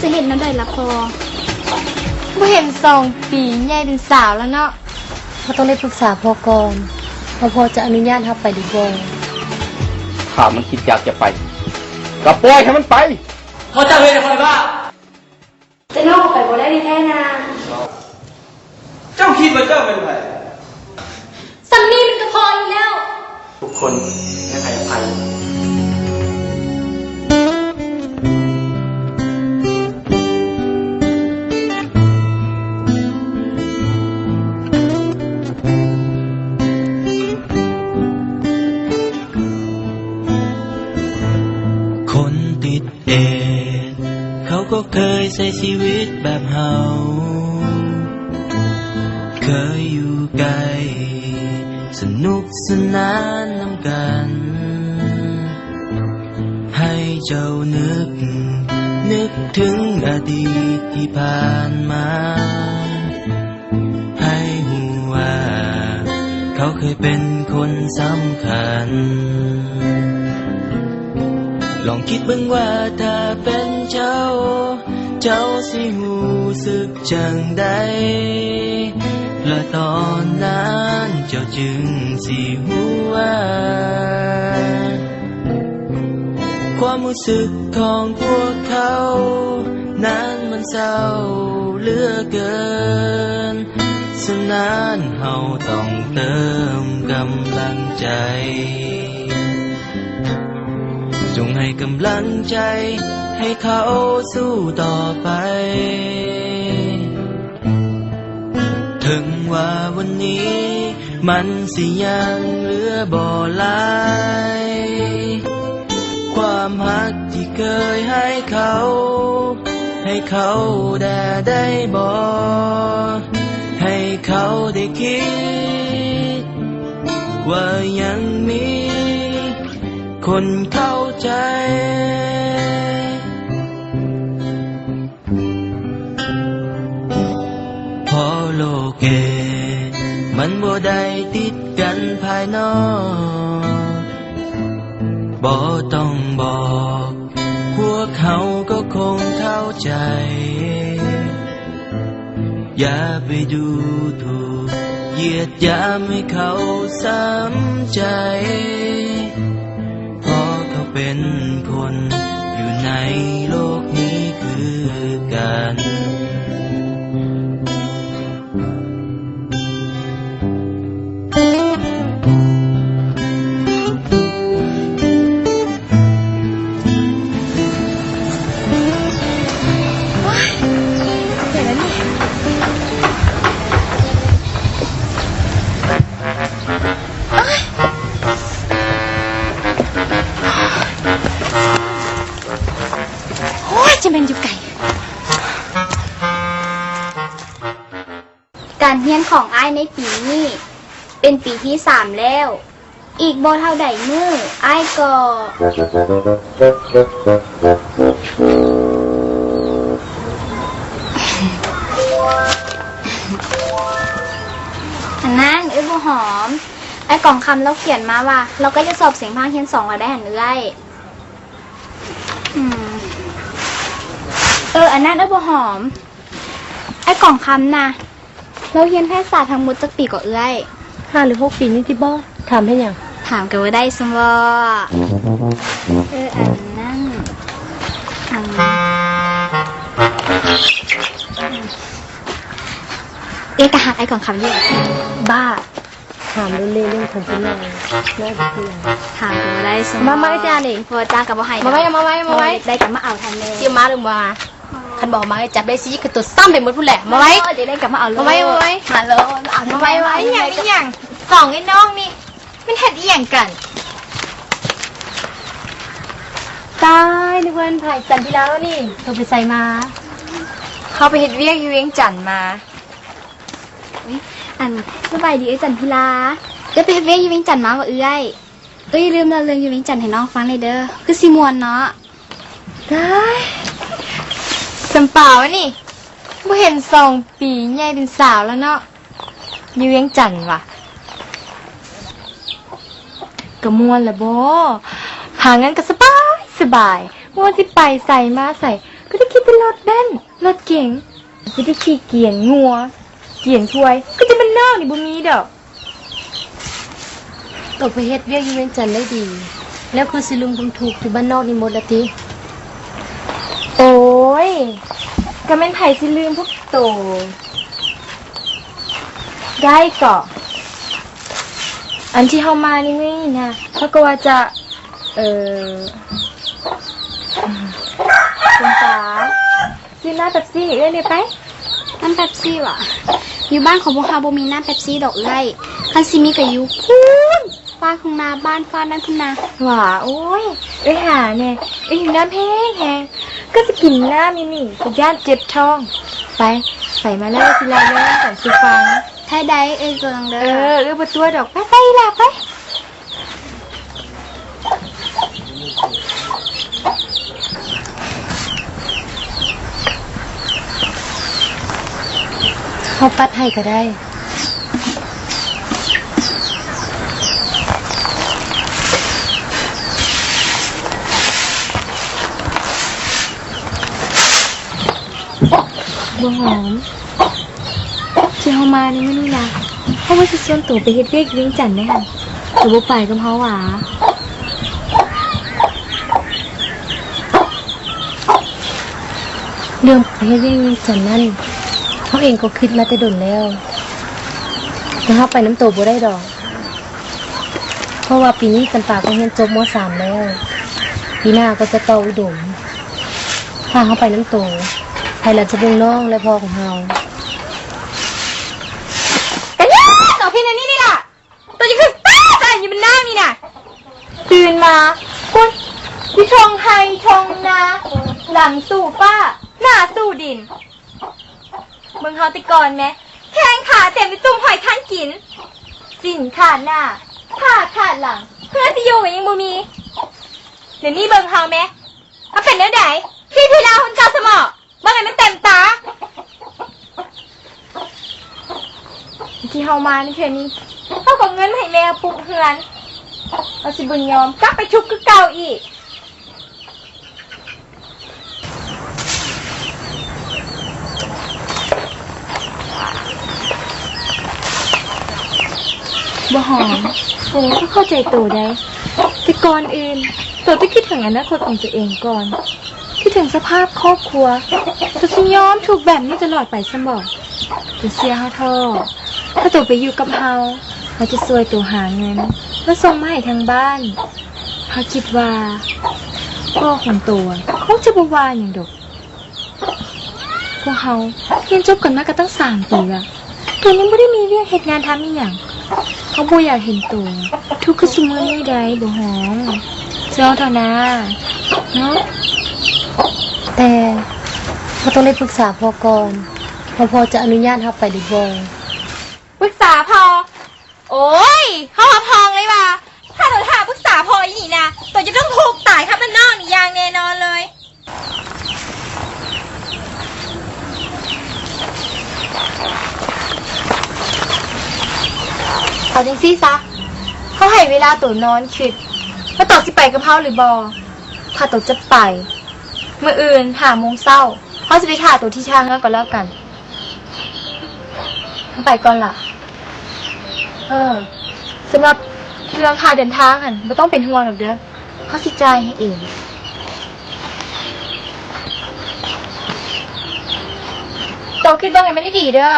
ຈະເຮັດແນວໃດລະພໍ່? ບໍ່ເຫັນສອງປີ ໃຫຍ່ເປັນສາວແລ້ວເນາະ. ເຮົາຕ້ອງໄດ້ປຶກສາພໍ່ກ່ອນ ວ່າພໍ່ຈະອະນຸຍາດເຮົາໄປຫຼືບໍ່. ຖ້າມັນຄິດຢາກຈະໄປ ກໍປ່ອຍໃຫ້ມັນໄປ. ພໍ່ເຈົ້າເຮັດໃຫ້ຂ້ອຍບ້າ. ແຕ່ນ້ອງກໍໄປບໍ່ໄດ້ແທ້ນາ. ເຈົ້າຄິດວ່າເຈົ້າເປັນໃຜ? ສ່ຳນີ້ມັນກໍພໍຢູ່ແລ້ວ. ທຸກຄົນໃຫ້ອະໄພ. ຄົນຕິດ ເອດ ເຂົາກໍເຄີຍໃຊ້ຊີວິດແບບເຮົາ ເຄີຍຢູ່ໃກ້ ສະໜຸກສະໜານນຳກັນ. ໃຫ້ເຈົ້ານຶກ ນຶກເຖິງອະດີດທີ່ຜ່ານມາ. ໃຫ້ຮູ້ວ່າເຂົາເຄີຍເປັນຄົນສຳຄັນ. ລອງຄິດເບິ່ງວ່າຖ້າເປັນເຈົ້າ ເຈົ້າຊິຮູ້ສຶກຈັ່ງໃດ? ແລະຕອນນັ້ນເຈົ້າຈຶ່ງຊິຮູ້ວ່າ ຄວາມຮູ້ສຶກຂອງພວກເຂົານັ້ນມັນເສົ້າເຫຼືອເກີນ. ສະນັ້ນເຮົາຕ້ອງເຕີມກຳລັງໃຈ ຈົ່ງໃຫ້ກຳລັງໃຈໃຫ້ເຂົາສູ້ຕໍ່ໄປ. ເຖິງວ່າວັນນີ້ມັນຊິຍັງເຫຼືອບໍ່ຫຼາຍ ຄວາມຮັກທີ່ເຄີຍໃຫ້ເຂົາ ໃຫ້ເຂົາແດ່ໄດ້ບໍ່? ໃຫ້ເຂົາໄດ້ຄິດວ່າຍັງມີຄົນເຂົ້າໃຈ. ເພາະໂລກເກມັນບໍ່ໄດ້ຕິດກັນພາຍນອກ, ບໍ່ຕ້ອງບອກ ພວກເຮົາກໍຄົງເຂົ້າໃຈ. ຢ່າໄປດູຖູກ ຢຽດຢາມໃຫ້ເຂົາຊ້ຳໃຈ, ເພາະເຂົາເປັນຄົນຢູ່ໃນໂລກນີ້ຄືກັນ. ໂອ້ຍ ຈະແມ່ນຢູ່ໄກ. ການຮຽນຂອງອ້າຍໃນປີນີ້ເປັນປີທີສາມແລ້ວ. ອີກບໍ່ເທົ່າໃດມື້ ອ້າຍກໍ ອັນນັ້ນ ເອື້ອຍບົວຫອມ, ອ້າຍກອງຄຳລາວຂຽນມາວ່າ ລາວໃກ້ຈະສອບເສັງພາກຮຽນສອງແລ້ວໄດ໋ຫັ້ນເອື້ອຍ. ອືມ ເອີ ອັນນັ້ນ ເອື້ອຍບົວຫອມ, ອ້າຍກອງຄຳນະ ລາວຮຽນແພດສາດທັງໝົດຈັກປີກໍເອື້ອຍ? ຫ້າຫຼືຫົກປີນີ້ຕິບໍ? ຖາມເຮັດຫຍັງ? ຖາມກໍບໍ່ໄດ້ຊັ້ນບໍ? ເອີ ອັນນັ້ນ ອັນ ເອື້ອຍກໍຮັກອ້າຍກອງຄຳຢູ່. ບ້າ. ຖາມໂລເລເລື່ອງຂອງຜູ້ນ້ອງ ນ້ອງຄືຫຍັງ? ຖາມກໍບໍ່ໄດ້ຊັ້ນບໍ? ມາ ມາ ເອື້ອຍຈັນເດ້. ພໍ່ຈ້າກໍບໍ່ໃຫ້. ມາໄວ້ ມາໄວ້ ມາໄວ້. ໄດ້ກໍມາເອົາທັນເດ້. ຊິມາຫຼືບໍ່ມາ? ຄັນບໍ່ມາກໍຈັບໄດ້ຊິກະໂຕຊ້ຳໄປໝົດພຸ້ນແຫຼະ. ມາໄວ້ ເດ້ກໍມາເອົາໂລດ. ມາໄວ້ ມາໄວ້ ມາໂລດ. ມາໄວ້ ມາໄວ້. ອີຫຍັງ ອີຫຍັງ ສອງໄອ້ນ້ອງນີ້ ມັນເຮັດອີຫຍັງກັນ? ຕາຍ ນຶກວ່າເປັນໃຜ ຈັນທິລາວະນີ້. ໂຕໄປໃສມາ? ເຮົາໄປເຮັດວຽກຢູ່ວຽງຈັນມາ. ອຸຍ ອັນ ສະບາຍດີເອື້ອຍຈັນທິລາ. ເອື້ອຍໄປເຮັດວຽກຢູ່ວຽງຈັນມາບໍ່ເອື້ອຍ? ເອື້ອຍລືມລະເລື່ອງຢູ່ວຽງຈັນໃຫ້ນ້ອງຟັງແດ່ເດີ ຄືຊິມ່ວນເນາະ. ຕາຍ ສຳປາວນີ້ ບໍ່ເຫັນສອງປີ ໃຫຍ່ເປັນສາວແລ້ວເນາະ ຢູ່ວຽງຈັນຫວາ? ກະມ່ວນລະບໍ? ຫາງານກະສະບາຍສະບາຍ ບໍ່ວ່າຊິໄປໃສມາໃສ ກໍໄດ້ກິນແຕ່ ລົດເບັນ ລົດເກັງ ຊິໄປຂີ່ກຽນງົວ ກຽນຄວາຍ ຄືຈັ່ງບ້ານນອກນີ້ບໍ່ມີດອກ. ໂຕໄປເຮັດວຽກຢູ່ວຽງຈັນໄດ້ດີ ແລ້ວຄືຊິລືມຄວາມທຸກຢູ່ບ້ານນອກນີ້ໝົດລະຕິ? ໂອ້ຍ ກະແມ່ນໃຜຊິລືມພວກໂຕໄດ້ເກາະ. ອັນທີ່ເຮົາມາໃນມື້ນີ້ນະ ເຮົາກໍວ່າຈະ ເອີ ຄຸນຕາ ຊື້ນ້ຳເປັບຊີໃຫ້ເອື້ອຍແດ່ໄປ. ນ້ຳເປັບຊີຫວາ? ຢູ່ບ້ານຂອງພວກເຮົາບໍ່ມີນ້ຳເປັບຊີດອກເອື້ອຍ. ຄັນຊິມີກໍຢູ່ພຸ້ນ ຟາກຂ້າງໜ້າບ້ານ ຟາກນັ້ນພຸ້ນນະ. ຫວາ? ໂອ້ຍ ເອື້ອຍຫາແນ່ ເອື້ອຍຫິວນ້ຳແຮງໆ ກໍຊິກິນນ້ຳຢູ່ນີ້ ກໍຢ້ານເຈັບທ້ອງ. ໄປ ໄປມາແລ້ວຊິເລົ່າເລື່ອງນຳກັນສູ່ຟັງ. ໄດ້ ໄດ້ ເອື້ອຍເບິ່ງເດີ. ເອີ ເອື້ອຍບໍ່ຕົວະດອກ. ໄປ ໄປອີ່ຫຼ້າ ໄປ. ເຮົາປັດໃຫ້ກໍໄດ້. ບົວຫອມ ທີ່ເຮົາມາໃນມື້ນີ້ນະ ເຮົາວ່າຊິຊວນໂຕໄປເຮັດວຽກຢູ່ວຽງຈັນເດ້ຫັ້ນ. ໂຕບໍ່ໄປກັບເຮົາຫວາ? ເລື່ອງໄປເຮັດວຽກວຽງຈັນນັ້ນ ເຮົາເອງກໍຄິດມາແຕ່ດົນແລ້ວ ແຕ່ເຮົາໄປນຳໂຕບໍ່ໄດ້ດອກ. ເພາະວ່າປີນີ້ຈຳປາກໍຮຽນຈົບ ມໍສາມ ແລ້ວ ປີໜ້າກໍຈະຕໍ່ອຸດົມ. ຖ້າເຮົາໄປນຳໂຕ ໃຜລະຈະເບິ່ງນ້ອງ ແລະ ພໍ່ຂອງເຮົາ? ກັນຍາ ໂຕຄິດແນວນີ້ນີ້ລະ ໂຕຈະຂຶ້ນໄປໃສ່ຢູ່ມັນນາງນີ້ນະ. ຕື່ນມາພຸ້ນ ຢູ່ທົ່ງໄຮ່ທົ່ງນາ ຫຼັງສູ່ຟ້າ ໜ້າສູ່ດິນ. ເບິ່ງເຮົາແຕ່ກ່ອນແມະ ແຂ້ງຂາເຕັມໄປຕຸ່ມຫອຍຄັນກິນ ສິ້ນຂາດໜ້າ ຂາຂາດຫຼັງ ເຮືອນຊິຢູ່ກໍຍັງບໍ່ມີ. ດຽວນີ້ເບິ່ງເຮົາແມະ ເຮົາເປັນແນວໃດ? ຂີ້ພິລາຮຸ່ນເກົ່າສະເໝາະ ເບິ່ງໃຫ້ມັນເຕັມຕາ. ທີ່ເຮົາມາໃນເທື່ອນີ້ ເຮົາກໍເງິນມາໃຫ້ແມ່ປຸກເຮືອນ ເຮົາຊິບໍ່ຍອມກັບໄປທຸກຄືເກົ່າອີກ. ບົວຫອມ ໂຕກໍເຂົ້າໃຈໂຕໄດ໋ ແຕ່ກ່ອນອື່ນ ໂຕຕ້ອງຄິດເຖິງອະນາຄົດຂອງໂຕເອງກ່ອນ ຄິດເຖິງສະພາບຄອບຄົວ. ໂຕຊິຍອມທຸກແບບນີ້ຕະຫຼອດໄປຊັ້ນບໍ? ໂຕເຊື່ອເຮົາເຖາະ ຖ້າໂຕໄປຢູ່ກັບເຮົາ ເຮົາຈະຊ່ວຍໂຕຫາເງິນມາສົ່ງມາໃຫ້ທາງບ້ານ. ເຮົາຄິດວ່າພໍ່ຂອງໂຕຄງຈະບໍ່ວ່າຫຍັງດອກ. ພວກເຮົາຮຽນຈົບກັນມາກໍຕັ້ງສາມປີລະ ໂຕຍັງບໍ່ໄດ້ມີວຽກເຮັດງານທຳອີ່ຫຍັງ. ເຮົາບໍ່ຢາກເຫັນໂຕທຸກຄືຊຸມື້ນີ້ໃດ໋ ບົວຫອມ. ເຈົ້າເຖາະນາເນາະ. ແຕ່ເຮົາຕ້ອງໄດ້ປຶກສາພໍ່ກ່ອນ ວ່າພໍ່ຈະອະນຸຍາດເຮົາໄປຫຼືບໍ່. ປຶກສາພໍ່? ໂອ້ຍ ເຮົາຮັບຮອງເລີຍວ່າ ຖ້າໂຕຖ້າປຶກສາພໍ່ອີ່ນີ້ນະ ໂຕຈະຕ້ອງທຸກຕາຍຄາບ້ານນອກນີ້ຢ່າງແນ່ນອນເລີຍ. ເອົາຈັ່ງຊີ້ຊະ ເຮົາໃຫ້ເວລາໂຕນອນຄິດວ່າໂຕຊິໄປກັບເຮົາຫຼືບໍ່. ຖ້າໂຕຈະໄປ ມື້ອື່ນຫ້າໂມງເຊົ້າ ເຮົາຊິໄປຖ້າໂຕທີ່ທ່າເຮືອກໍແລ້ວກັນ. ເຮົາໄປກ່ອນລະ. ເອີ ສຳລັບເລື່ອງຄ່າເດີນທາງຫັ້ນ ບໍ່ຕ້ອງເປັນຫ່ວງດອກເດີ ເຮົາຊິຈ່າຍໃຫ້ເອງ. ໂຕຄິດເບິ່ງໃຫ້ມັນດີໆເດີ.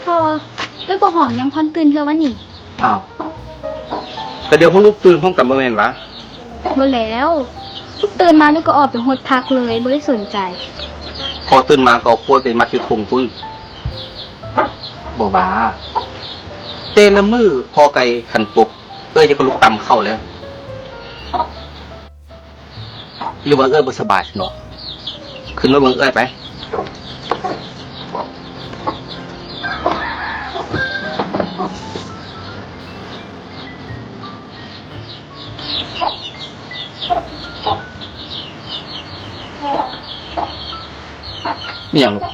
ພໍ່ ເອື້ອຍບົວຫອມຍັງບໍ່ທັນຕື່ນເທື່ອວະນີ້. ອ້າວ ກະດຽວພວກລູກຕື່ນພ້ອມກັນບໍ່ແມ່ນຫວາ? ບໍ່ແລ້ວ ຕື່ນມາລູກກໍອອກໄປຫົດຜັກເລີຍ ບໍ່ໄດ້ສົນໃຈ. ພໍຕື່ນມາກໍເອົາຂວດໄປມັດຢູ່ທົ່ງພຸ້ນ. ບໍ່ວ່າ ແຕ່ລະມື້ພໍໄກ່ຂັນປົກ ເອື້ອຍຈະກໍລຸກຕຳເຂົ້າແລ້ວ. ຫຼືວ່າເອື້ອຍບໍ່ສະບາຍຊັ້ນເນາະ? ຂຶ້ນມາເບິ່ງເອື້ອຍໄປ. ມີຫຍັງລູກ?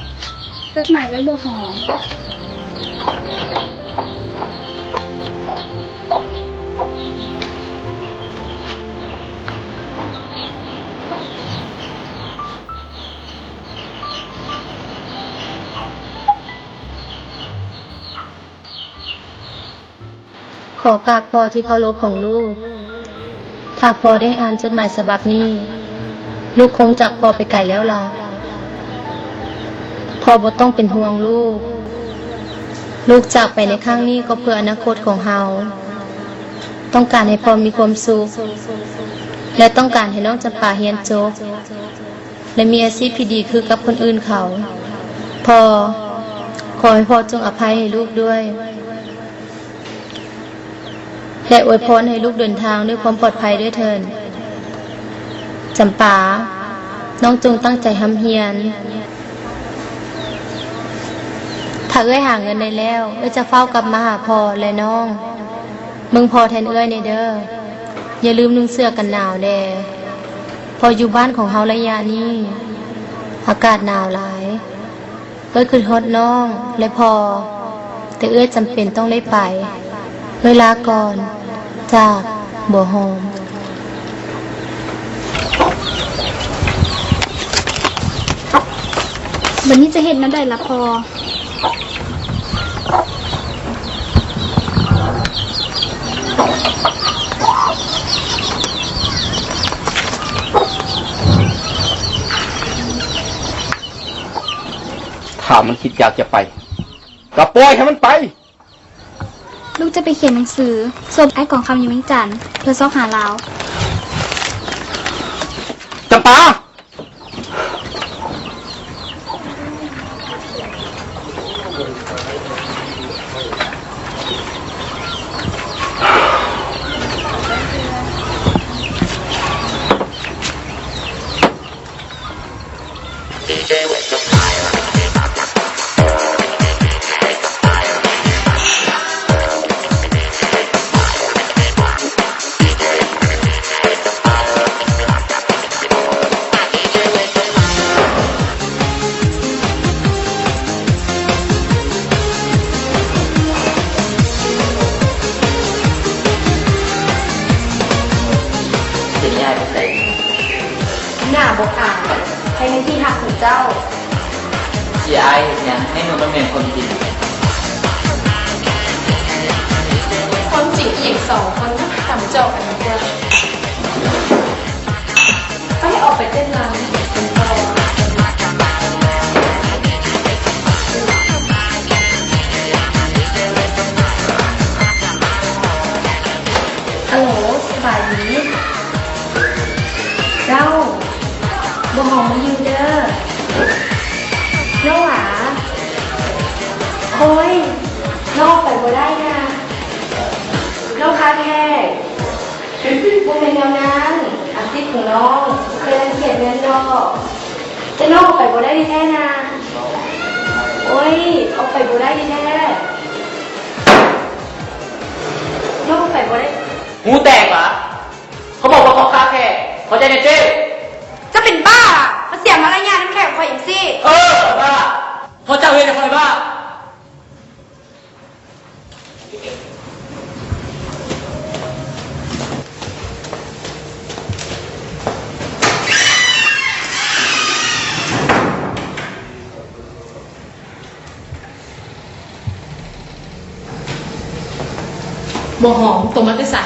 ຈົດໝາຍໄວ້ບໍ່ຫອມ. ຂໍກາບພໍ່ທີ່ເຄົາລົບຂອງລູກ, ຖ້າພໍ່ໄດ້ອ່ານຈົດໝາຍສະບັບນີ້, ລູກຄົງຈາກພໍ່ໄປໄກແລ້ວລະ. ພໍ່ບໍ່ຕ້ອງເປັນຫ່ວງລູກ. ລູກຈາກໄປໃນຄັ້ງນີ້ກໍເພື່ອອະນາຄົດຂອງເຮົາ. ຕ້ອງການໃຫ້ພໍ່ມີຄວາມສຸກ ແລະ ຕ້ອງການໃຫ້ນ້ອງຈຳປາຮຽນຈົບ ແລະ ມີອາຊີບທີ່ດີຄືກັບຄົນອື່ນເຂົາ. ພໍ່, ຂໍໃຫ້ພໍ່ຈົ່ງອະໄພໃຫ້ລູກດ້ວຍ ແລະ ອວຍພອນໃຫ້ລູກເດີນທາງດ້ວຍຄວາມປອດໄພດ້ວຍເທີ້ນ. ຈຳປາ, ນ້ອງຈົ່ງຕັ້ງໃຈຮ່ຳຮຽນ. ຖ້າເອື້ອຍຫາເງິນໄດ້ແລ້ວ, ເອື້ອຍຈະຟ້າວກັບມາຫາພໍ່ ແລະ ນ້ອງ. ເບິ່ງພໍ່ແທນເອື້ອຍແດ່ເດີ. ຢ່າລືມນຸ່ງເສື້ອກັນໜາວແດ່, ເພາະຢູ່ບ້ານຂອງເຮົາໄລຍະນີ້ ອາກາດໜາວຫຼາຍ. ເອື້ອຍຄິດຮອດນ້ອງ ແລະ ພໍ່, ແຕ່ເອື້ອຍຈຳເປັນຕ້ອງໄດ້ໄປ. ເອື້ອຍລາກ່ອນ, ຈາກ ບົວຫອມ. ບັດນີ້ຈະເຮັດແນວໃດລະພໍ່? ຖ້າມັນຄິດຢາກຈະໄປ, ກໍປ່ອຍໃຫ້ມັນໄປ. ລູກຈະໄປຂຽນໜັງສືສົ່ງອ້າຍກອງຄຳຢູ່ວຽງຈັນ ເພື່ອຊອກຫາລາວ. ຈຳປາ! ເປັນຍາຍໄປໃສ? ໜ້າບໍ່ອາຍ ໃຜແມ່ນທີ່ຮັກຂອງເຈົ້າ? ຊິອາຍເຮັດຫຍັງ ໃນເມື່ອມັນແມ່ນຄວາມຈິງ? ຄວາມຈິງອີ່ຫຍັງ ສອງຄົນນະ ຕຳຈອກກັນດີກວ່າ. ໄປ ອອກໄປເຕັ້ນລຳກັນຕໍ່. ອາໂຫຼ ສະບາຍດີ. ເຈົ້າ ບົວຫອມມາຢູ່ເດີ. ນ້ອງຫວາ. ໂອ້ຍ ນ້ອງອອກໄປບໍ່ໄດ້ນະ. ນ້ອງຄາແຂກ. ບໍ່ແມ່ນແນວນັ້ນ. ອາຊີບຂອງນ້ອງ ບໍ່ເຄີຍລັງກຽດເງິນດອກ. ແຕ່ນ້ອງອອກໄປບໍ່ໄດ້ແທ້ໆນະ. ໂອ້ຍ ອອກໄປບໍ່ໄດ້ແທ້ໆ. ນ້ອງອອກໄປບໍ່ໄດ້. ຫູແຕກຫວາ? ເຂົາບອກວ່າເຂົາຄາແຂກ ເຂົ້າໃຈແດ່ເຈ້. ເຈົ້າເປັນບ້າຫວາ? ມາເສຍມາລະຍາດນຳແຂກຂ້ອຍຈັ່ງຊີ້. ເອີ ບ້າ. ເພາະເຈົ້າເຮັດໃຫ້ຂ້ອຍບ້າ. ບົວຫອມ ໂຕມາແຕ່ໃສ?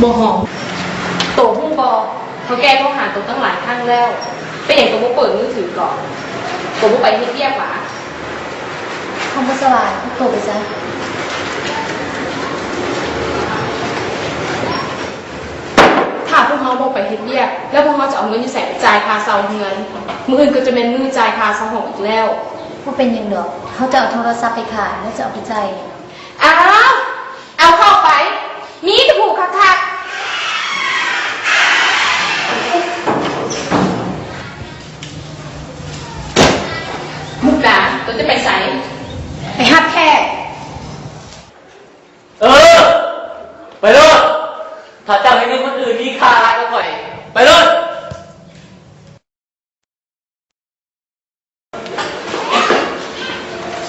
ບົວຫອມ ໂຕຮູ້ບໍ່? ເຖົ້າແກ່ໂທຫາໂຕຕັ້ງຫຼາຍຄັ້ງແລ້ວ ເປັນຫຍັງໂຕບໍ່ເປີດມືຖືກ່ອນ? ໂຕບໍ່ໄປເຮັດວຽກຫວາ? ຄຳບໍ່ສະຫວາຍ ພວກໂຕໄປຊະ. ຖ້າພວກເຮົາບໍ່ໄປເຮັດວຽກ ແລ້ວພວກເຮົາຈະເອົາເງິນຢູ່ໃສໄປຈ່າຍຄ່າເຊົ່າເຮືອນ? ມື້ອື່ນກໍຈະແມ່ນມື້ຈ່າຍຄ່າເຊົ່າຫ້ອງອີກແລ້ວ. ບໍ່ເປັນຫຍັງດອກ, ເຮົາຈະເອົາໂທລະສັບໄປຂາຍ ແລ້ວຈະເອົາໄປຈ່າຍ. ອ້າວ! ເອົາເຂົ້າໄປ, ມີແຕ່ຜູ້ຄັກໆ. ມຸກດາ, ໂຕຈະໄປໃສ? ໄປຮັບແຂກ. ເອີ ໄປໂລດ! ຖ້າເຈົ້າເຮັດໃຫ້ຄົນອື່ນມີຄ່າຫຼາຍກວ່າຂ້ອຍ, ໄປໂລດ!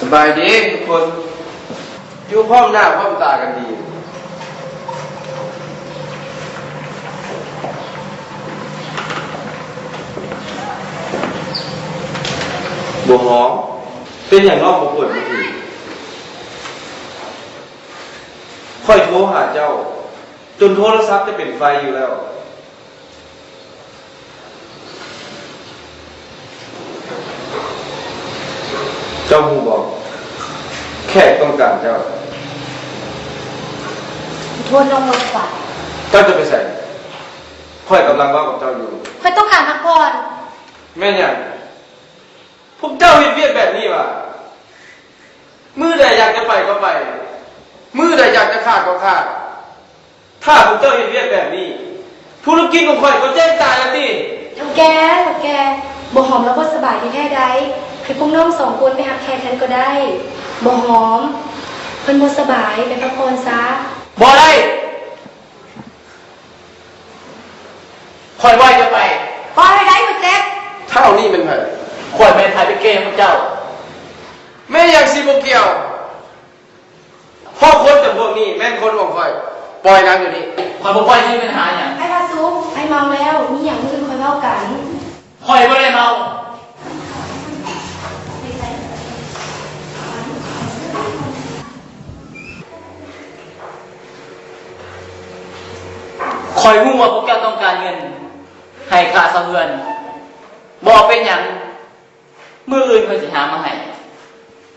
ສະບາຍດີທຸກຄົນ, ຢູ່ພ້ອມໜ້າພ້ອມຕາກັນດີ. ບົວຫອມ, ເປັນຫຍັງນ້ອງບໍ່ເປີດມືຖື? ຂ້ອຍໂທຫາເຈົ້າ ຈົນໂທລະສັບຈະເປັນໄຟຢູ່ແລ້ວ. ເຈົ້າຮູ້ບໍ່? ແຂກຕ້ອງການເຈົ້າ. ໂທດນ້ອງບໍ່ໄດ້ໄປ. ເຈົ້າຈະໄປໃສ? ຂ້ອຍກຳລັງເວົ້າກັບເຈົ້າຢູ່. ຂ້ອຍຕ້ອງການພັກຜ່ອນ. ແມ່ນຫຍັງ? ພວກເຈົ້າເຮັດວຽກແບບນີ້ຫວາ? ມື້ໃດຢາກຈະໄປກໍໄປ, ມື້ໃດຢາກຈະຂາດກໍຂາດ. ຖ້າພວກເຈົ້າເຮັດວຽກແບບນີ້, ທຸລະກິດຂອງຂ້ອຍກໍເຈັງຕາຍລະຕິ. ເຖົ້າແກ່, ເຖົ້າແກ່, ບົວຫອມລາວບໍ່ສະບາຍແທ້ໆໃດ, ໃຫ້ພວກນ້ອງສອງຄົນໄປຮັບແຂກແທນກໍໄດ້. ບົວຫອມ ເພິ່ນບໍ່ສະບາຍ, ໄປພັກຜ່ອນຊະ. ບໍ່ໄດ້! ຂ້ອຍບໍ່ໃຫ້ເຈົ້າໄປ. ຂ້ອຍໃຫ້ໄດ້ບໍ່ເຈັບ. ທ້າວນີ້ແມ່ນໃຜ? ຂ້ອຍແມ່ນໃຜໄປເກ່ງນຳເຈົ້າ? ແມ່ນຫຍັງຊິບໍ່ກ່ຽວ? ເພາະຄົນຈຳພວກນີ້ແມ່ນຄົນຂອງຂ້ອຍ. ປ່ອຍນາງດຽວນີ້. ຂ້ອຍບໍ່ປ່ອຍ, ຊິມີບັນຫາຫຍັງ? ອ້າຍພະສຸກ, ອ້າຍເມົາແລ້ວ, ມີຫຍັງມື້ອື່ນຄ່ອຍເວົ້າກັນ. ຂ້ອຍບໍ່ໄດ້ເມົາ. ຂ້ອຍຮູ້ວ່າພວກເຈົ້າຕ້ອງການເງິນໃຫ້ຄ່າເຊົ່າເຮືອນ. ບໍ່ເປັນຫຍັງ, ມື້ອື່ນຂ້ອຍຊິຫາມາໃຫ້.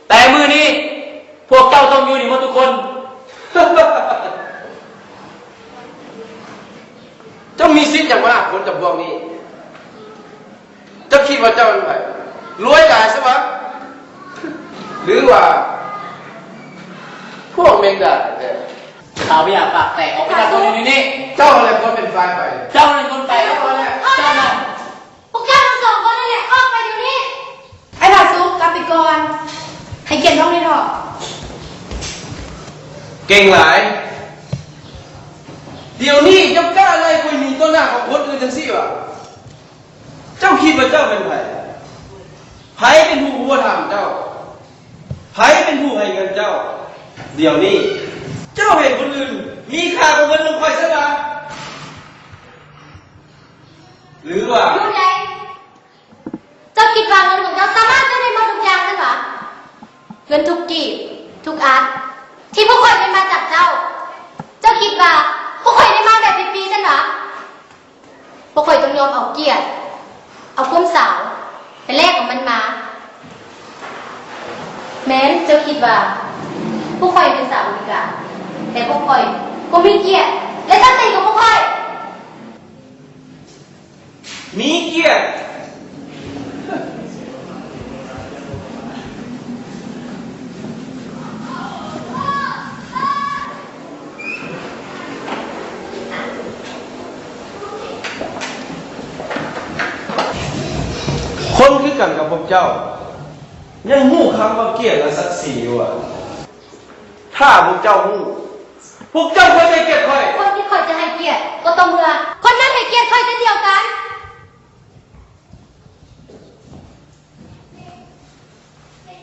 ແຕ່ມື້ນີ້ພວກເຈົ້າຕ້ອງຢູ່ນີ້ໝົດທຸກຄົນ. ເຈົ້າມີສິດຫຍັງມາລາກຄົນຈຳພວກນີ້? ເຈົ້າຄິດວ່າເຈົ້າເປັນໃຜ? ລວຍຫຼາຍຊະຫວາ? ຫຼືວ່າພວກແມງດາແທ້? ຂ້າບໍ່ຢາກປາກແຕກ, ອອກໄປຈາກໂຕະນີ້. ເຈົ້າແຫຼະຄວນເປັນຝ່າຍໄປ. ເຈົ້ານັ້ນຄວນໄປ. ເຈົ້ານັ້ນ. ພວກເຈົ້າທັງສອງຄົນນັ້ນແຫຼະ ອອກໄປດຽວນີ້. ອ້າຍຜາສຸກ, ກັບໄປກ່ອນ. ໃຫ້ກຽດນ້ອງແດ່ເຖາະ. ເກັ່ງຫຼາຍ. ດຽວນີ້ເຈົ້າກ້າໄລ່ຂ້ອຍໜີຕໍ່ໜ້າຂອງຄົນອື່ນຈັ່ງຊີ້ຫວາ? ເຈົ້າຄິດວ່າເຈົ້າເປັນໃຜ? ໃຜເປັນຜູ້ອຸປະຖຳເຈົ້າ? ໃຜເປັນຜູ້ໃຫ້ເງິນເຈົ້າ? ດຽວນີ້ເຈົ້າເຫັນຄົນອື່ນມີຄ່າກວ່າເງິນຂອງຂ້ອຍຊັ້ນຫວາ? ຫຼືວ່າ ຢູ່ໃດ? ເຈົ້າຄິດວ່າເງິນຂອງເຈົ້າສາມາດຊື້ໄດ້ໝົດທຸກຢ່າງຊັ້ນຫວາ? ເງິນທຸກກີບ, ທຸກອາດ ທີ່ພວກຂ້ອຍໄດ້ມາຈາກເຈົ້າ, ເຈົ້າຄິດວ່າພວກຂ້ອຍໄດ້ມາແບບຟຣີໆຊັ້ນຫວາ? ພວກຂ້ອຍຕ້ອງຍອມເອົາກຽດ, ເອົາຄວາມສາວໄປແລກເອົາມັນມາ. ແມ່ນ, ເຈົ້າຄິດວ່າພວກຂ້ອຍເປັນສາວບໍລິການ, ແຕ່ພວກຂ້ອຍກໍມີກຽດ ແລະ ສັກສີຂອງພວກຂ້ອຍ. ມີກຽດ. ຄົນຄືກັນກັບພວກເຈົ້າ ຍັງຮູ້ຄຳວ່າກຽດ ແລະ ສັກສີຢູ່ຫວາ? ຖ້າພວກເຈົ້າຮູ້, ພວກເຈົ້າຄວນໃຫ້ກຽດຂ້ອຍ. ຄົນທີ່ຂ້ອຍຈະໃຫ້ກຽດກໍຕໍ່ເມື່ອຄົນນັ້ນໃຫ້ກຽດຂ້ອຍເຊັ່ນດຽວກັນ.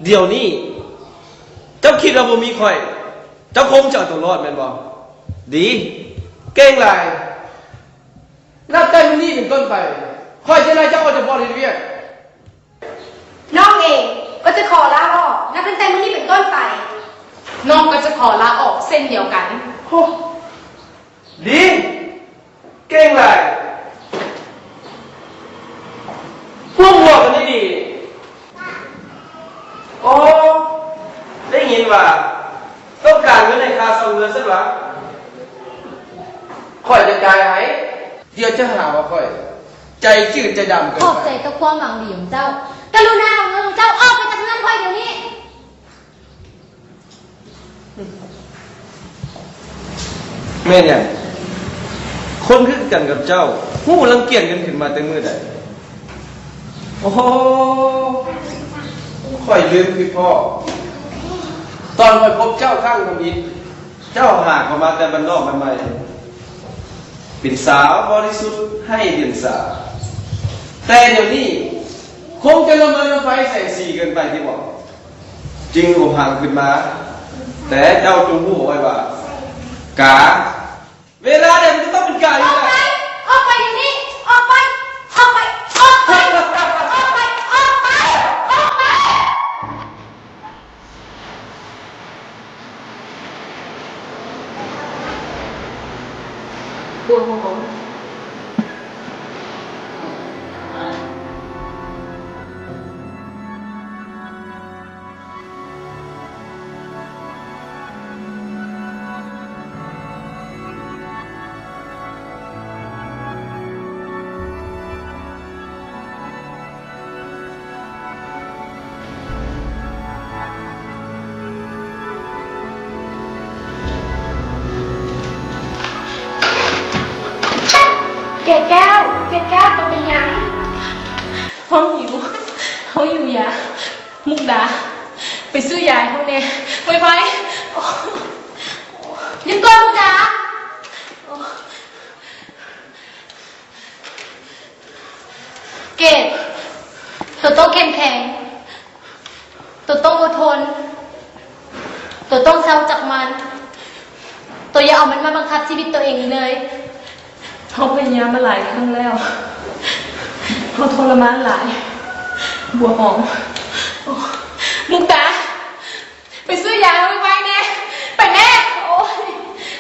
ດຽວນີ້ເຈົ້າຄິດວ່າບໍ່ມີຂ້ອຍ, ເຈົ້າຄົງຈະເອົາຕົວລອດແມ່ນບໍ່? ດີ, ເກັ່ງຫຼາຍ. ນັບແຕ່ມື້ນີ້ເປັນຕົ້ນໄປ, ຂ້ອຍຈະໄລ່ເຈົ້າອອກຈາກບ່ອນເຮັດວຽກ. ນ້ອງເອງກໍຈະຂໍລາອອກ ນັບຕັ້ງແຕ່ມື້ນີ້ເປັນຕົ້ນໄປ. ນ້ອງກໍຈະຂໍລາອອກເຊັ່ນດຽວກັນ. ໂອ້ ດີ, ເກັ່ງຫຼາຍ. ຮ່ວມຫົວກັນດີໆ. ອໍ ຂ້ອຍຈະຈ່າຍໃຫ້. ດຽວຈະຫາວ່າຂ້ອຍໃຈຈືດໃຈດຳເກີນໄປ. ຂອບໃຈຕໍ່ຄວາມຫວັງດີຂອງເຈົ້າ. ກະລຸນາເອົາເງິນຂອງເຈົ້າອອກໄປຈາກເຮືອນຂ້ອຍດຽວນີ້. ແມ່ນຫຍັງ? ຄົນຄືກັນກັບເຈົ້າ ຮູ້ລັງກຽດເງິນຂຶ້ນມາແຕ່ມື້ໃດ? ໂອ້ໂຫ ຂ້ອຍລືມຄິດພໍ້ ຕອນຂ້ອຍພົບເຈົ້າຄັ້ງທຳອິດ, ເຈົ້າຫາກເຂົ້າມາແຕ່ບ້ານນອກໃໝ່ໆ ເປັນສາວບໍລິສຸດໄຮ້ດຽງສາ, ແຕ່ດຽວນີ້ຄົງຈະລະເມີນຳໄຟແສງສີເກີນໄປຕິບໍ? ຈຶ່ງອົບຫັງຂຶ້ນມາ. ແຕ່ເຈົ້າຈົ່ງຮູ້ເອົາໄວ້ວ່າ ກາ ເວລາໃດມັນກໍຕ້ອງເປັນກາຢູ່ແລ້ວ. ອອກໄປ! ອອກໄປດຽວນີ້! ອອກໄປ! ອອກໄປ! ອອກໄປ! ອອກໄປ! ອອກໄປ! ອອກໄປ! ບົວຫອມ. ເກດແກ້ວ ເກດແກ້ວ ເຈົ້າເປັນຫຍັງ? ເຮົາຫິວ ເຮົາຫິວຢາ. ມຸກດາ ໄປຊື້ຢາໃຫ້ເຮົາແດ່ ໄວໆ. ຢຸດກ່ອນ ມຸກດາ. ເກດ ໂຕຕ້ອງເຂັ້ມແຂງ, ໂຕຕ້ອງອົດທົນ, ໂຕຕ້ອງເຊົາຈາກມັນ. ໂຕຢ່າເອົາມັນມາບັງຄັບຊີວິດໂຕເອງອີກເລີຍ. ເຮົາພະຍາຍາມມາຫຼາຍຄັ້ງແລ້ວ. ເຮົາທໍລະມານຫຼາຍ. ບົວຫອມ. ມຸກດາ ໄປຊື້ຢາໃຫ້ໄວໆແດ່. ໄປແມ່. ໂອ້ຍ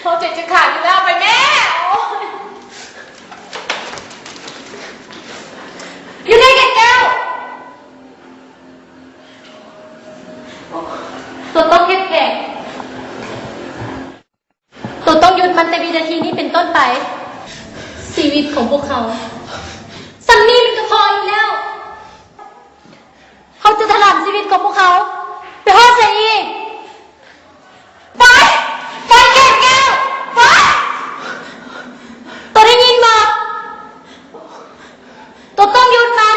ເຮົາໃຈຈະຂາດຢູ່ແລ້ວ. ໄປແມ່. ໂອ້ຍ ຢູ່ໃນເກດແກ້ວ. ໂຕຕ້ອງເຂັ້ມແຂງ. ໂຕຕ້ອງຢຸດມັນແຕ່ວິນາທີນີ້ເປັນຕົ້ນໄປ. ຊີວິດຂອງພວກເຮົາສ່ຳນີ້ມັນກໍພໍຢູ່ແລ້ວ. ເຮົາຈະຖະຫຼຳຊີວິດຂອງພວກເຮົາໄປຮອດໃສອີກ? ໄປ! ໄປ ເກດແກ້ວ! ໄປ! ໂຕໄດ້ຍິນບໍ່? ໂຕຕ້ອງຢຸດມັນ.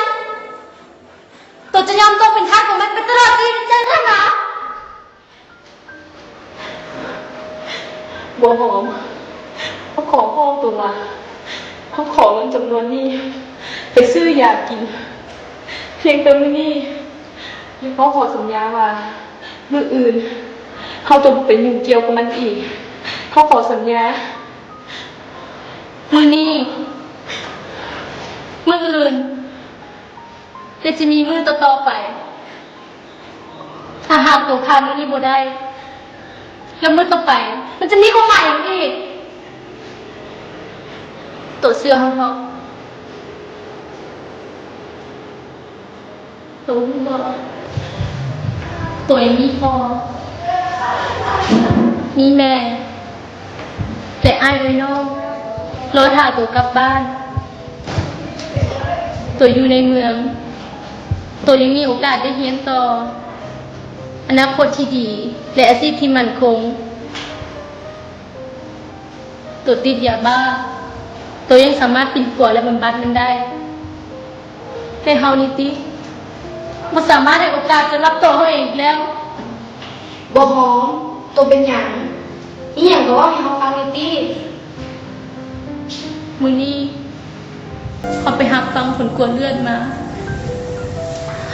ໂຕຈະຍອມຕົກເປັນທາດຂອງມັນໄປຕະຫຼອດຊີວິດເຈົ້າຫັ້ນຫວາ? ບົວຫອມ, ເຮົາຂໍຮ້ອງໂຕລະ, ເຮົາຂໍເງິນຈຳນວນນີ້ໄປຊື້ຢາກິນ ພຽງແຕ່ມື້ນີ້, ແລະ ເຮົາຂໍສັນຍາວ່າ ມື້ອື່ນເຮົາຈະບໍ່ໄປຫຍຸ້ງກ່ຽວກັບມັນອີກ. ເຮົາຂໍສັນຍາ. ມື້ນີ້, ມື້ອື່ນ ແລະ ຈະມີມື້ຕໍ່ໆໄປ. ຖ້າຫາກໂຕຜ່ານມື້ນີ້ບໍ່ໄດ້, ແລ້ວມື້ຕໍ່ໄປມັນຈະມີຄວາມໝາຍຫຍັງອີກ? ໂຕເຊື່ອເຮົາເຖາະ. ໂຕຮູ້ບໍ່? ໂຕຍັງມີພໍ່, ມີແມ່ ແລະ ອ້າຍເອື້ອຍນ້ອງລໍຖ້າໂຕກັບບ້ານ. ໂຕຢູ່ໃນເມືອງ, ໂຕຍັງມີໂອກາດໄດ້ຮຽນຕໍ່, ອະນາຄົດທີ່ດີ ແລະ ອາຊີບທີ່ໝັ້ນຄົງ. ໂຕຕິດຢາບ້າ, ໂຕຍັງສາມາດປິ່ນປົວ ແລະ ບຳບັດມັນໄດ້. ແຕ່ເຮົານີ້ຕິ ບໍ່ສາມາດໃຫ້ໂອກາດສຳລັບໂຕເຮົາເອງອີກແລ້ວ. ບົວຫອມ, ໂຕເປັນຫຍັງ? ມີຫຍັງກໍເວົ້າໃຫ້ເຮົາຟັງແດ່ຕິ. ມື້ນີ້ເຮົາໄປຮັບຟັງຜົນກວດເລືອດມາ,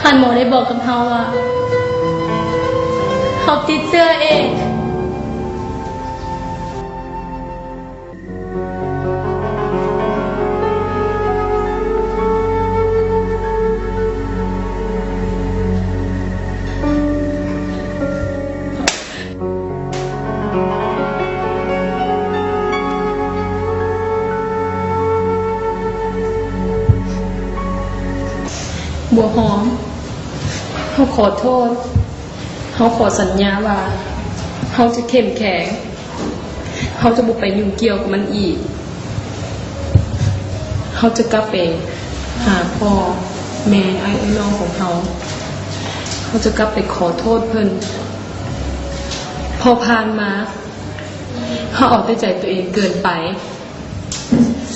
ທ່ານໝໍໄດ້ບອກກັບເຮົາວ່າ ເຮົາຕິດເຊື້ອເອດ. ບົວຫອມ, ເຮົາຂໍໂທດ. ເຮົາຂໍສັນຍາວ່າ ເຮົາຈະເຂັ້ມແຂງ, ເຮົາຈະບໍ່ໄປຫຍຸ້ງກ່ຽວກັບມັນອີກ. ເຮົາຈະກັບໄປຫາພໍ່ແມ່ອ້າຍເອື້ອຍນ້ອງຂອງເຮົາ. ເຮົາຈະກັບໄປຂໍໂທດເພິ່ນ ເພາະຜ່ານມາເຮົາເອົາແຕ່ໃຈຕົວເອງເກີນໄປ.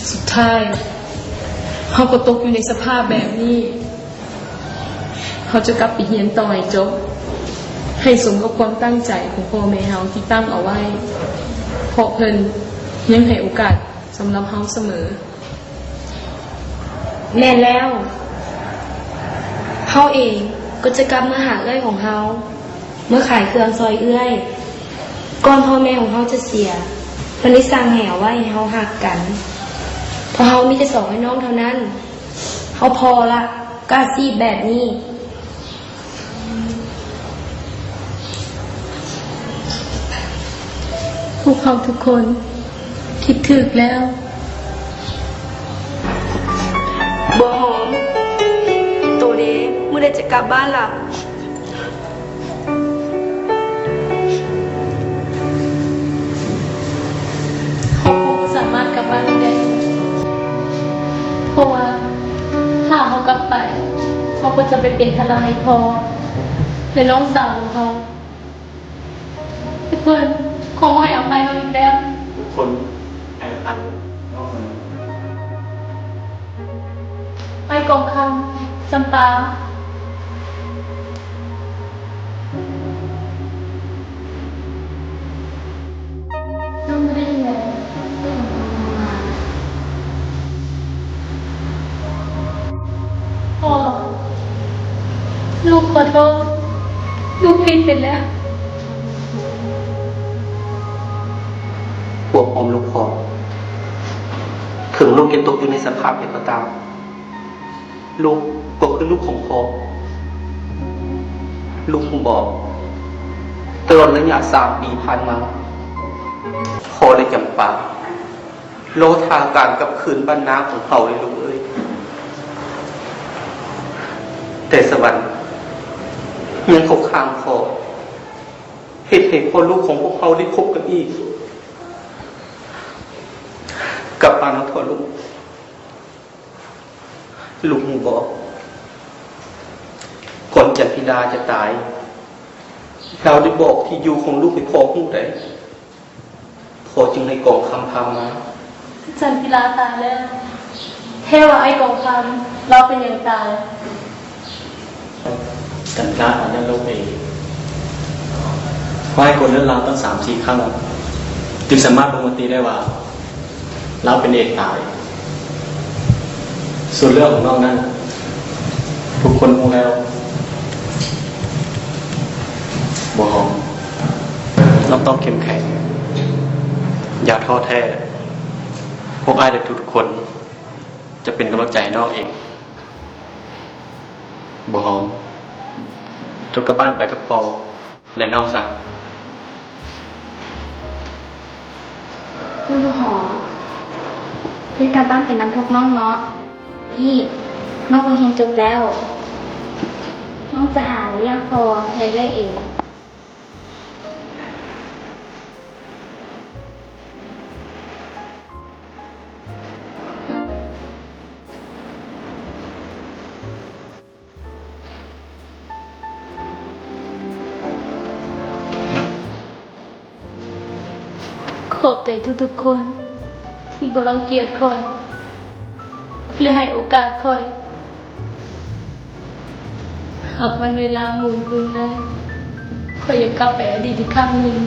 ສຸດທ້າຍເຮົາກໍຕົກຢູ່ໃນສະພາບແບບນີ້. ເຮົາຈະກັບໄປຮຽນຕໍ່ໃຫ້ຈົບ, ໃຫ້ສົມກັບຄວາມຕັ້ງໃຈຂອງພໍ່ແມ່ເຮົາທີ່ຕັ້ງເອົາໄວ້, ເພາະເພິ່ນຍັງໃຫ້ໂອກາດສຳລັບເຮົາສະເໝີ. ແມ່ນແລ້ວ, ເຮົາເອງກໍຈະກັບມາຫາເອື້ອຍຂອງເຮົາ, ເມືອຂາຍເຄື່ອງຊ່ອຍເອື້ອຍ. ກ່ອນພໍ່ແມ່ຂອງເຮົາຈະເສຍ, ເພິ່ນໄດ້ສັ່ງໃຫ້ເອົາໄວ້ໃຫ້ເຮົາຮັກກັນ, ເພາະເຮົາມີແຕ່ສອງອ້າຍນ້ອງເທົ່ານັ້ນ. ເຮົາພໍລະກັບອາຊີບແບບນີ້. ພວກເຮົາທຸກຄົນຄິດຖືກແລ້ວ. ບົວຫອມ, ໂຕເດ ມື້ໃດຈະກັບບ້ານລະ? ເຮົາຄົງບໍ່ສາມາດກັບບ້ານໄດ້, ເພາະວ່າຖ້າເຮົາກັບໄປ, ເຮົາກໍຈະໄປເປັນພາລະໃຫ້ພໍ່ ແລະ ນ້ອງສາວຂອງເຮົາ. ແຕ່ເພິ່ນຄົງບໍ່ໃຫ້ອະໄພເຮົາອີກແລ້ວ. ທຸກຄົນໃຫ້ອະໄພນ້ອງຄົນນີ້. ອ້າຍກອງຄຳ, ຈຳປາ. ນ້ອງບໍ່ໄດ້ເຮັດຫຍັງ. ພໍ່, ລູກຂໍໂທດ, ລູກຜິດໄປແລ້ວ. ບົວຫອມລູກພໍ່, ເຖິງລູກຈະຕົກຢູ່ໃນສະພາບໃດກໍຕາມ, ລູກກໍຄືລູກຂອງພໍ່. ລູກຮູ້ບໍ່, ຕະຫຼອດໄລຍະສາມປີຜ່ານມາ, ພໍ່ ແລະ ຈຳປາ ລໍຖ້າການກັບຄືນບ້ານນາຂອງເຮົາເລີຍລູກເອີຍ. ແຕ່ສະຫວັນຍັງເຂົ້າຂ້າງພໍ່, ເຮັດໃຫ້ພໍ່ລູກຂອງພວກເຮົາໄດ້ພົບກັນອີກ. ກັບບ້ານເຮົາເຖາະລູກ. ລູກຮູ້ບໍ່? ກ່ອນຈັນທິລາຈະຕາຍ, ລາວໄດ້ບອກທີ່ຢູ່ຂອງລູກໃຫ້ພໍ່ຮູ້ໃດ໋. ພໍ່ຈຶ່ງໃຫ້ກອງຄຳພາມາ. ຈັນທິລາຕາຍແລ້ວ. ແທ້ວ່າອ້າຍກອງຄຳ, ລາວເປັນຫຍັງຕາຍ? ຈັນທິລາຕາຍຍ້ອນໂລກເອດ. ເຮົາໃຫ້ກວດເລືອດລາວຕັ້ງສາມສີ່ຄັ້ງ, ຈຶ່ງສາມາດບົ່ງມະຕິໄດ້ວ່າ ລາວເປັນເອດຕາຍ. ສ່ວນເລື່ອງຂອງນ້ອງນັ້ນ ທຸກຄົນຮູ້ແລ້ວ. ບົວຫອມ, ນ້ອງຕ້ອງເຂັ້ມແຂງ, ຢ່າທໍ້ແທ້. ພວກອ້າຍ ແລະ ທຸກໆຄົນຈະເປັນກຳລັງໃຈໃຫ້ນ້ອງເອງ. ບົວຫອມ, ເຈົ້າກັບບ້ານໄປກັບພໍ່ ແລະ ນ້ອງຊະ. ບົວຫອມ, ໄດ້ກັບບ້ານໄປນຳພວກນ້ອງເນາະ. ນີ້, ນ້ອງກໍຮຽນຈົບແລ້ວ. ນ້ອງຈະຫາລ້ຽງພໍ່ ແລະ ເອື້ອຍເອງ. ຂອບໃຈທຸກໆຄົນທີ່ບໍ່ລັງກຽດຂ້ອຍ ແລະ ໃຫ້ໂອກາດຂ້ອຍ. ຫາກວັນເວລາໝູນຄືນໄດ້, ຂ້ອຍຢາກກັບໄປອະດີດອີກຄັ້ງໜຶ່ງ.